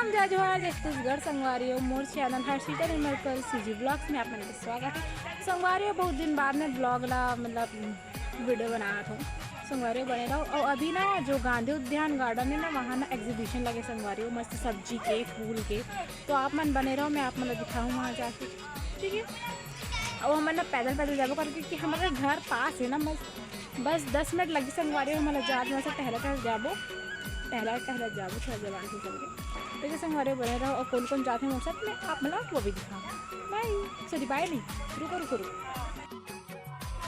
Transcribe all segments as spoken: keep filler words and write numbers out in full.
जय जोहार, जय छत्तीसगढ़ संगवारी हो। मोर channel Harshita Nirmalkar CG blogs में आप मन के स्वागत है। संगवारी हो, बहुत दिन बाद में ब्लॉग ला, मतलब, वीडियो बनात हो। संगवारी हो, बने रहो। और अभी ना, जो गांधी उद्यान गार्डन है ना, वहाँ ना एग्जीबिशन लगे संगवारी हो, मस्त सब्जी के, फूल के। तो आप मन बने रहो, मैं आप मन ला दिखाऊँ वहाँ जाके, ठीक है। और हमन ना पैदल पैदल जाबो करके, कि हमारे घर पास है ना, मस्त बस दस मिनट लगी संगवारी हो, हमन ला जात में से टहला टहल जाबो, टहला टहला जाबो थोड़ा जवान से चल के। ठीक है संगवारी हो, बने रहो। और कौन कौन जात है मोर साथ में, आप मन ला वो भी दिखाओ। बाय, सॉरी, बाय नहीं, रुको रुको रुको।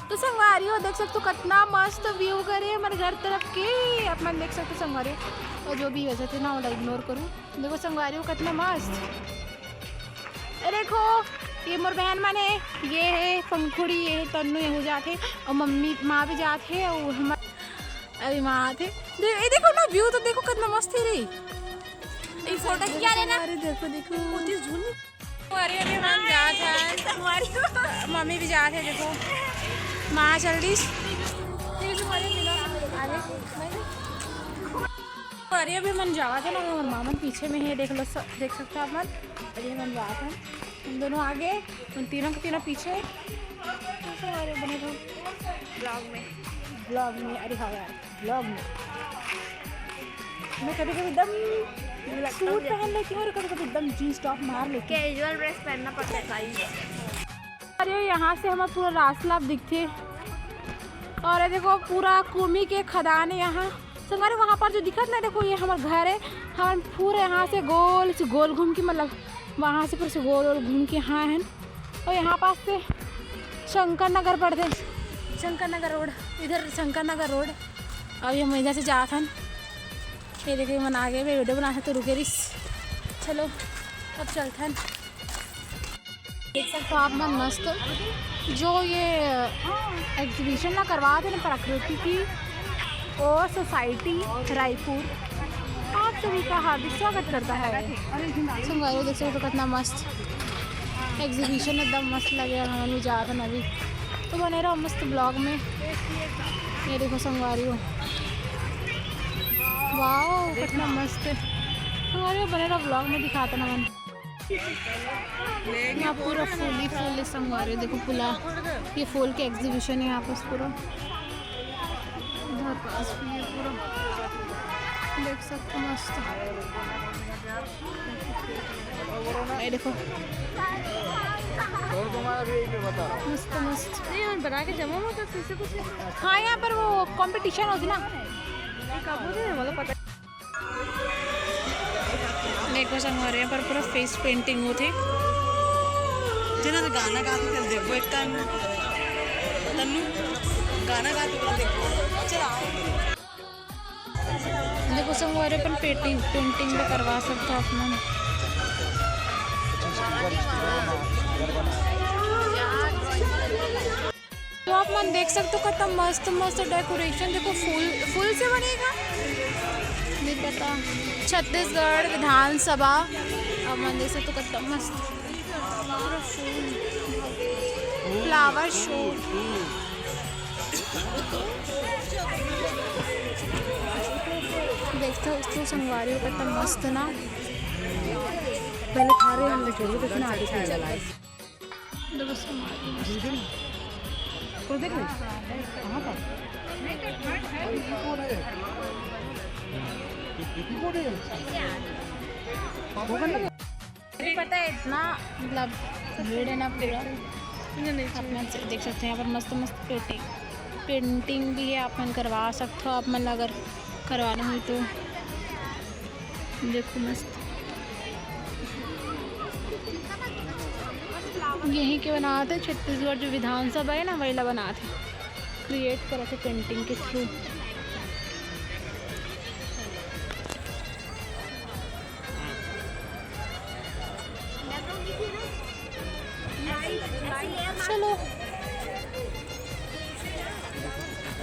तो संगवारी हो, देख सकते हो कितना मस्त व्यू करे हमारे घर तरफ के, आप मन देख सकते हो संगवारी हो। और जो भी वजह थे ना, ओला इग्नोर करूँ। देखो संगवारी हो, कितना मस्त। ए देखो, ये मोर बहन मन है, ये है पंखुड़ी, ये है तन्नू, ये हो जात है, और मम्मी, माँ भी जात है, और हमार, अरे माँ आत है। दे-, ये देखो ना, व्यू तो देखो कितना मस्त है रे। ये फोटो क्या लेना? अरे देखो, देखो। अरे अभी हम जात है, मम्मी भी जात है, देखो माँ चल दी। आगे। अरे अभी मन जावा थे ना, और मामन पीछे में है, देख लो, स-, देख सकते हो आप मन। अरे मन जावा थे, हम दोनों आगे, उन तीनों के तीनों पीछे। अरे बने रहो। ब्लॉग में। ब्लॉग में, अरे हाँ यार, ब्लॉग में। मैं कभी कभी एकदम सूट पहन लेती हूँ और कभी कभी एकदम जींस टॉप मार लेती हूँ। कैजुअल ड्रेस पहनना पड़ता है गाइस। अरे यहाँ से हमारा पूरा रासलाब दिखते। और ये देखो पूरा कुमी के खदान है यहाँ। संगवारी, वहाँ पर जो दिखत ना, देखो ये हमार घर है। हम पूरे यहाँ से गोल से गोल घूम के, मतलब वहाँ से पूरे से गोल गोल घूम के यहाँ है। और यहाँ पास से शंकर नगर पड़ते, शंकर नगर रोड, इधर शंकर नगर रोड। अभी हम इधर से जात हन। ये देखो, मन आगे में वीडियो बना तो रुके रिस। चलो, अब चलथन। देख सकते हो आप मन मस्त जो ये एग्जीबिशन ना करवात है ना, प्रकृति की और सोसाइटी रायपुर, आप सभी का हार्दिक स्वागत करता है। संगवारी हो, देख सकते हो कितना मस्त एग्जीबिशन, एकदम मस्त लगे। हमन भी जात हन अभी, तो बने रहो मस्त ब्लॉग में। ये देखो संगवारी हो, वाओ कितना मस्त है। संगवारी हो, बने रहो ब्लॉग में, दिखाता ना मन। यहाँ पूरा फूल ही फूल है संगवारी हो, देखो पूरा ये फूल के एग्जीबिशन है यहाँ पास पूरा। इधर पास भी है पूरा, देख सकते हो मस्त। ये देखो मस्त मस्त। नहीं, हम बना के जमा हुआ था, फिर से कुछ। हाँ, यहाँ पर वो कंपटीशन होती ना। कब होती है, मतलब पता। देखो संगवारी, यहाँ पर पूरा फेस पेंटिंग होते। जना तो गाना गाते चल देखो एक टाइम। तन्नू गाना गाते चल देखो। चला। देखो संगवारी, अपन पेंटिंग, पेंटिंग भी करवा सकते हो अपना। तो आप मन देख सकते हो कितना मस्त मस्त डेकोरेशन। देखो फूल, फूल से बनेगा, नहीं पता। छत्तीसगढ़ विधानसभा, आप मन देख सकते हो कितना मस्त पूरा फूल, फ्लावर शो। देख सकते हो संगवारी हो कितना मस्त ना। पहले खा रहे हम लोग, लेकिन आगे चला है। देखो संगवारी हो। कोई देख ले। कहाँ पर? अरे पता है इतना, मतलब, भीड़ है ना पूरा। मुझे नहीं चाहिए। आप मन से देख सकते हो यहाँ पर मस्त मस्त पेंटिंग, पेंटिंग भी है, आप मन करवा सकते हो, आप मन अगर करवाना हो तो। देखो मस्त, यहीं के बनाते, छत्तीसगढ़ जो विधानसभा है ना, वही ला बनाते, क्रिएट करते पेंटिंग के थ्रू। चलो,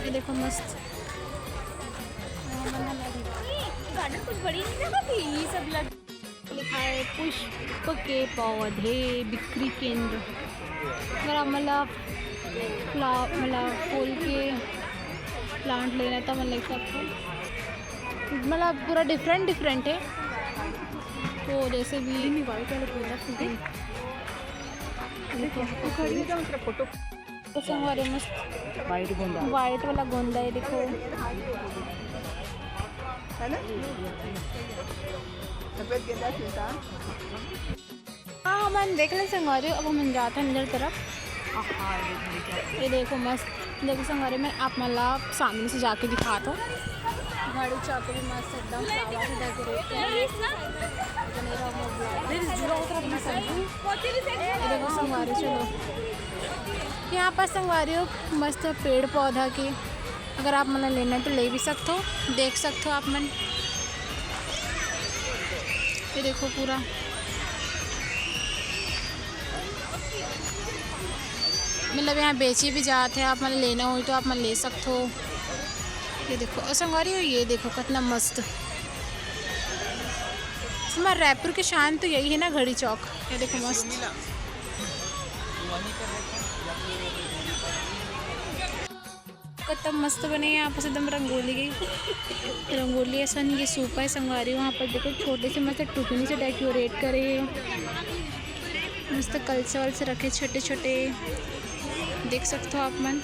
ये देखो मस्त। गार्डन कुछ बड़ी नहीं जगह थी, ये सब लग लिखा है पुष्प के पौधे बिक्री केंद्र। अगर आप मतलब फ्ला-, मतलब फूल के प्लांट लेना है तो मतलब सब, मतलब पूरा डिफरेंट डिफरेंट है। तो जैसे भी नहीं, वाइट वाला गोंदा फूल है। देखो, वो खड़ी हो जाओ, तेरा फोटो। तो संगवारी मस्त व्हाइट गोंदा। व्हाइट वाला गोंदा है, देखो। है ना? सफेद गेंदा खिलता। हाँ, हमन देख ले संगवारी, अब हमन जात हन अंदर तरफ। ये देखो मस्त, देखो संगवारी, मैं आप मन ला सामने से जाके दिखात हूँ। घड़ी चौक भी मस्त एकदम flower से decorate करे। ये देखो संगवारी, चलो यहाँ पर संगवारी हो मस्त पेड़ पौधा के, अगर आप मन ला लेना है तो ले भी सकथो, देख सकथो आप मन। ये देखो पूरा, मतलब यहाँ बेची भी जात है, आप मन लेना होही तो आप मन ले सकथो। ये देखो, और संगवारी हो, ये देखो कितना मस्त। हमारे रायपुर की शान तो यही है ना, घड़ी चौक। ये देखो मस्त। कितना मस्त बने हे यहाँ पास एकदम रंगोली की। रंगोली असन ये सूपा हे संगवारी, वहाँ पर देखो छोटे से मस्त टुकनी से decorate करे हे, मस्त कलसा वलसा रखे छोटे छोटे, देख सकते हो आप मन।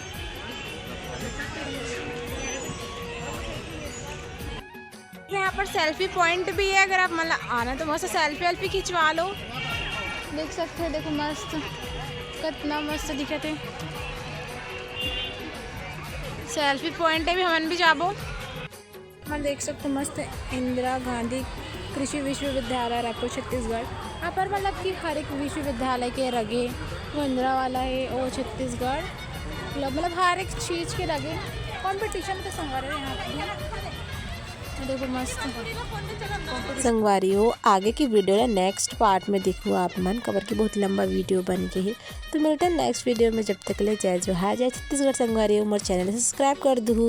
यहाँ पर selfie point भी है, अगर आप मन ला आना तो मस्त selfie वेल्फी खिंचवा लो। देख सकते हो, देखो मस्त, कितना मस्त दिखत हे। Selfie point है, भी हमन भी जाबो। हमन देख सकते हो मस्त इंदिरा गांधी कृषि विश्वविद्यालय रायपुर छत्तीसगढ़। यहाँ पर मतलब कि हर एक विश्वविद्यालय के लगे, वो इंदिरा वाला है, वो छत्तीसगढ़ मतलब, मतलब हर एक चीज़ के लगे competition तो संगवारी हो यहाँ पे। देखो मस्त। संगवारी हो, आगे की video ला next part में देखहू आप मन, काबर कि बहुत लंबा video बन गे हे। तो मिलते हैं next video में, जब तक ले जय जोहार, जय छत्तीसगढ़। संगवारी हो, मोर channel subscribe कर दूहू।